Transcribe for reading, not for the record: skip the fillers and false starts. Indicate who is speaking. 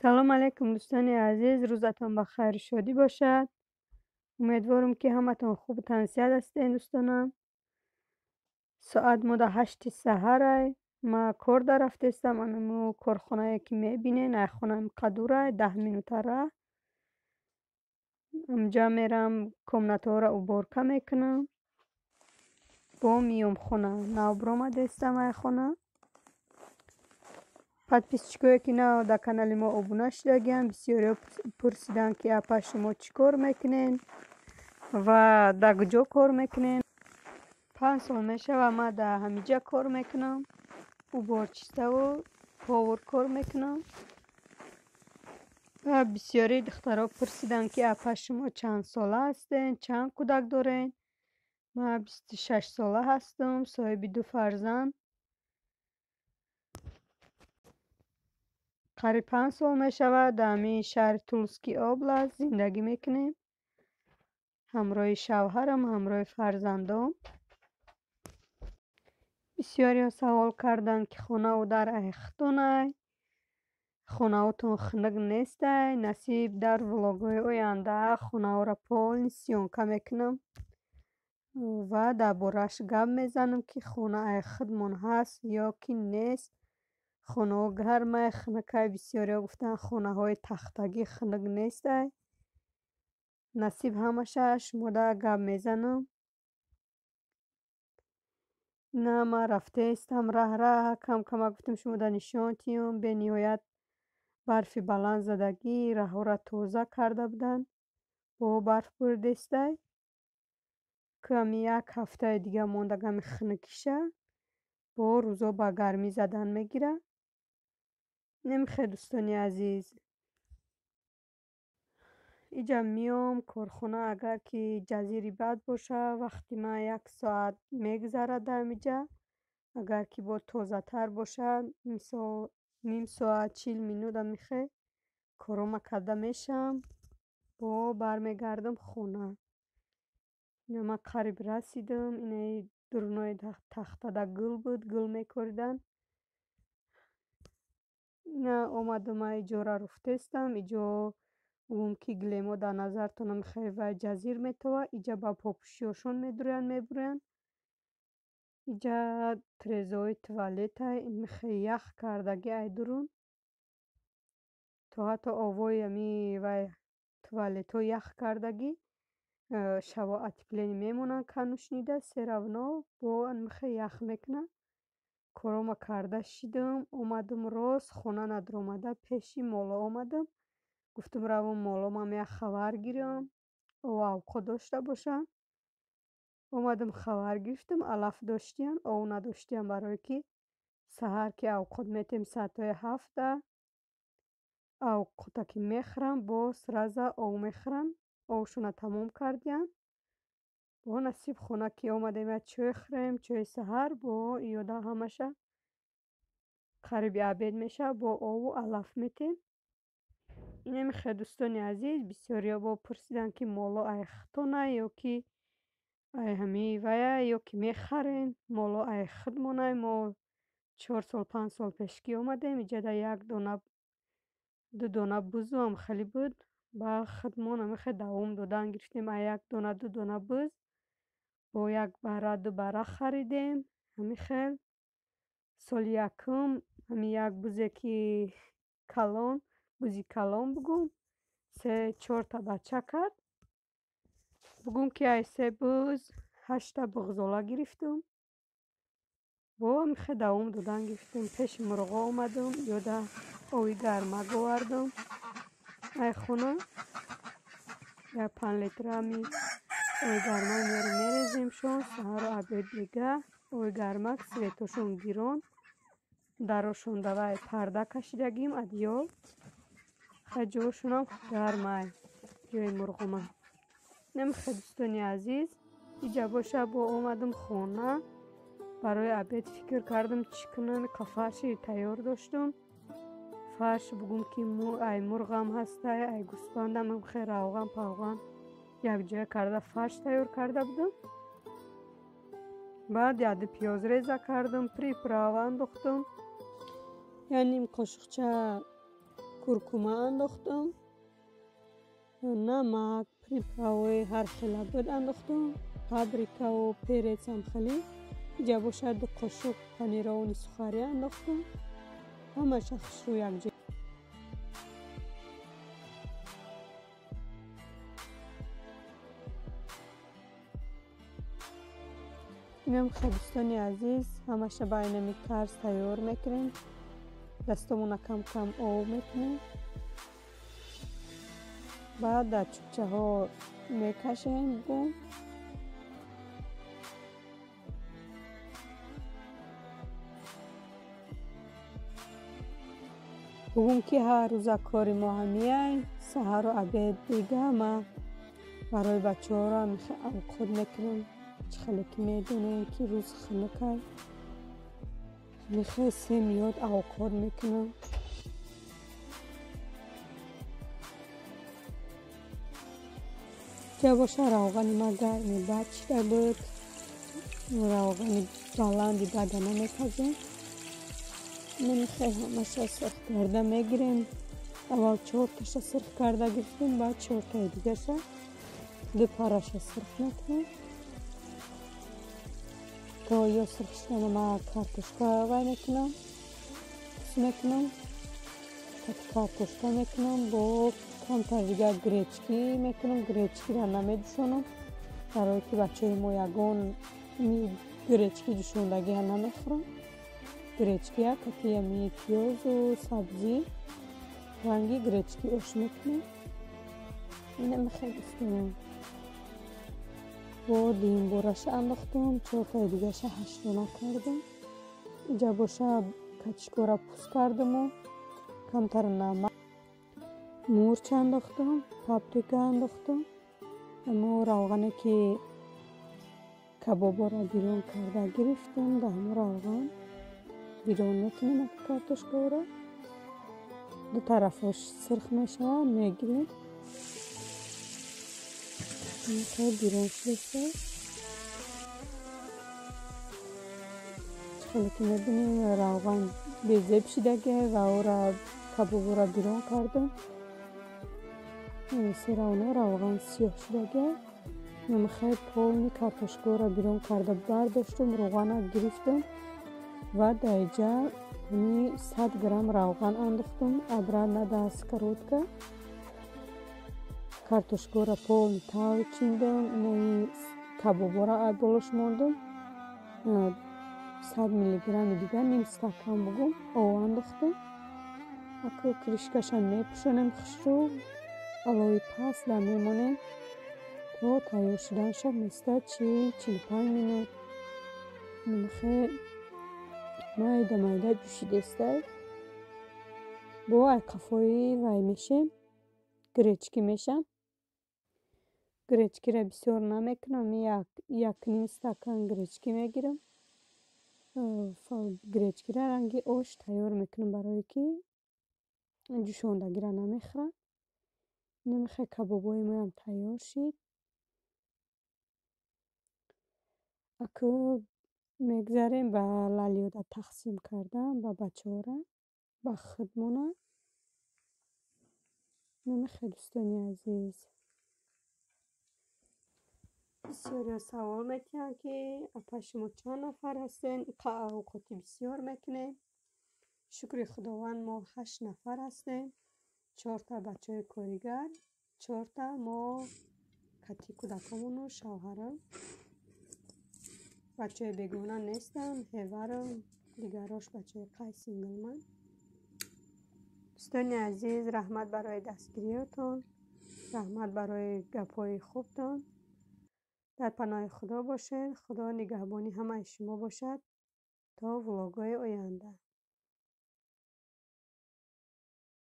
Speaker 1: Салом алейкум, дӯстони азиз, рӯзатон ба хайру шодӣ бошад. Умедворам, ки ҳаматон хубу тансиҳат ҳастед, дӯстонам. Соат мода 8-и саҳарай. Ма кор дарафтестам. Анамо корхонае, ки мебинен, ай хонаам қадурай, 10 минута раҳ. Амҷа мерам, комнатаҳоро уборка мекунам. Бо миём хона. Нав биромадестам ай хона. Подписчикое, ки нав дар канали мо обуна шудагианд, бисёриҳо пурсиданд, ки апа, шумо чӣ кор мекунед ва дар куҷо кор мекунед. 5 сол мешавад, ман дар ҳамиҷа кор мекунам, уборщицаву повар кор мекунам. Ва бисёри духтаро пурсиданд, ки апа, шумо чанд сола ҳастед, чанд кӯдак доред. Ман 26-сола ҳастам, соҳиби ду фарзанд. Қариб 5 сол мешавад, дар ҳамин шаҳри Тульский область зиндагӣ мекунем ҳамроҳи шавҳарам, ҳамроҳи фарзандом. Бисёриҳо савол карданд, ки хонаву дар айхтонай, хонаотон хунук нестай. Насиб, дар влогҳои оянда хонаҳоро полный съёмка мекунам ва дар борааш гап мезанам, ки хона ай худмон ҳаст ё ки нест, хонаҳо гармай, хунукай. Бисёриҳо гуфтанд, хонаҳои тахтагӣ хунук нестай. Насиб, ҳамаша шумода гап мезанам. На, ман рафтаистам раҳ раҳ, кам камак гуфтам, шумода нишон тиём. Бениҳоят барфи баланд задагӣ, раҳҳоро тоза карда буданд, бо барф бурдестай. Ками як ҳафтаи дига монда гами хунукиша, бо рӯзо ба гармӣ задан мегирад. Намехоҳед, дӯстони азиз. Иҷа миём корхона, агар ки ҷазири бад боша, вақти ман як соат мегузарад дар ҳамиҷа. Агар ки бо тозатар бошад, мисол, ним соат, 40 минут амихе корома карда мешавам, бо бармегардам хона. Ина ман қариб расидам, инаи дурунои тахтада гул буд, гул мекориданд. Ина омадам, ман иҷора руфтестам, иҷо гӯм, ки гилемҳо дар назартон амихе вай ҷазир метовад, иҷа ба попӯшиҳошон медурӯянд, мебурӯянд. Иҷа тирезаҳои туалетай, михе ях кардагӣ ай дурун. То ҳатто овои ами вай туалетҳо ях кардагӣ, шабо отопление мемонанд конюшнида, всё равно бо михе ях мекунад. Корома карда шидам, омадам, рост хона надуромада пеши моло омадам. Гуфтам, равам моломам як хабар гирам, овқот дошта бошанд. Омадам, хабар гирифтам, алаф доштиян, ов надоштиян, барое ки саҳар ки авқот метем соатҳои 7-да, авқота ки мехӯранд, боз сразу ов мехӯранд, овшона тамом кардиян. Бо насиб, хона ки омадем, як чой хӯрем, чои саҳар, бо иёда ҳамаша қариби обед мешавад, бо ову алаф метем. Инамихе, дӯстони азиз, бисёриҳо бо пурсиданд, ки моло ай худтонай ё ки ай ҳамин вая, ё ки мехарен. Моло ай худмонай. Мо 4 сол, 5 сол пеш ки омадем, иҷада як дона, ду дона бузуам хеле буд. Ба худмон ҳамихе давом додан гирифтем, ай як дона, ду дона буз бо як бара, ду бара харидем. Ҳамин хел соли якум ҳамин як бузе, ки калон, бузи калон бугум, се чорта бача кард. Бугум, ки ай се буз ҳашта буғзола гирифтум. Бо ҳамихе давом додан гирифтем. Пеши мурғҳо омадам, ёда ови гармак овардам ай хона. Як 5 литра ами ови гармак меорем, мереземшон саҳару обед дига. Ови гармак, светошон гирон, дарошон давай парда кашидагим, одеял. Хай, ҷошонам гармай, ҷои мурғома. Намехоҳед, дӯстони азиз, иҷа боша, бо омадам хона, барои обед фикр кардам, чӣ кунам. Фарши тайёр доштум. Фарш бугум, ки ай мурғам ҳастай, ай гӯсфандам, хе равған павған якҷоя карда фарш тайёр карда будам. Баъд яду пиёз реза кардам, приправа андохтам, як ним қошуқча. Куркума андохтам, намак, приправаи ҳар хела буд андохтам, паприкаву перец ам хеле. Иҷа бошад 2 қошуқ панировани сухарӣ андохтам. Ҳамаша хушрӯ якҷо. Инам хел дӯстони азиз, ҳамаша ба айнами тарз тайёр мекунем. Дастомона кам-кам об мекунем. Баъд дар чӯбчаҳо мекашем гум. Бугум ки ҳар рӯза кори мо ҳамияй, саҳару обед дига ма барои бачаҳоро мехе авқот мекунам. Чӣ хеле ки медонем ки рӯз хунукай, мехе се миёд авқот мекунам. Ҷа боша равғани ма гарми бад шида буд. Равғани баланди бада намепазем. Мехе ҳамаша сурх карда мегирем. Аввал 4таша сурх карда гирифтем, баъд 4таи дигаша 2 параша сурх мекунем. То ё сурх шудана ма картошка вай мекунам, пус мекунам, картошка мекунам, бо камтар дига гречки мекунам. Гречкиро намедӯшонам, барое ки бачаҳои мо ягон гречки ҷӯшондагиа намехӯранд. Гречкия кати ами пиёзу сабзӣ ранги гречки ош мекунем. Ина мехел дӯстонам. Бо дуюмбораша андохтам, 4таи дигаша 8 дона кардам. Иҷа боша качкора пус кардаму камтар намак, мурч андохтам, паприка андохтам. Амо равғане ки кабобора бирон карда гирифтам, дар ҳамо равған бирон мекунем картошкаро. 2 тарафаш сирх мешавад, мегирем. Бирон шудааст. Хеле ки мебинем равған безеб шидаге ва ӯра кабобора бирон кардам. Серавно равған сиёҳ шидаге. Мехе полни картошкаро бирон карда бардоштум, равғана гирифтам ва дар иҷа 100 грамм равған андохтум, обратно дар сковородка. Картошкаро полни тав чиндам, инаи кабобора болош мондум. 100 миллиграмми дига ним стакан бугум об андохтум. Аку кришкаша мепӯшонем хушрӯ, алови паст дар мемонем то тайёр шуданша места 40-45 минут. Мехе майда майда ҷӯшидестай. Бо айқафои вай мешем, гречки мешам. Гречкиро бисёр намекунам, 1,5 стакан гречки мегирам. Гречкиро ранги ош тайёр мекунам, барое ки ҷӯшондагиро намехӯрам. Намехе кабобои моям тайёр шид. Аку мегзарем ба лалиёда тақсим кардан ба бачаҳора, ба худмона. Намехе дӯстони азиз. Бисёриҳо савол метиҳанд ки апа шумо чанд нафар ҳастен? Иқа авқоти бисёр мекунем. Шукри Худованд мо 8 нафар ҳастем. 4та бачаҳои коригар, 4та мо кати кӯдакомону шавҳарам. Бачаҳои бегона нестанд, ҳеварам, дигарош бачаҳои қай синглман. Дӯстони азиз, раҳмат барои дастгириётон, раҳмат барои гапҳои хубтон. Дар паноҳи Худо бошед. Худо нигаҳбони ҳамаи шумо бошад. То влогҳои оянда.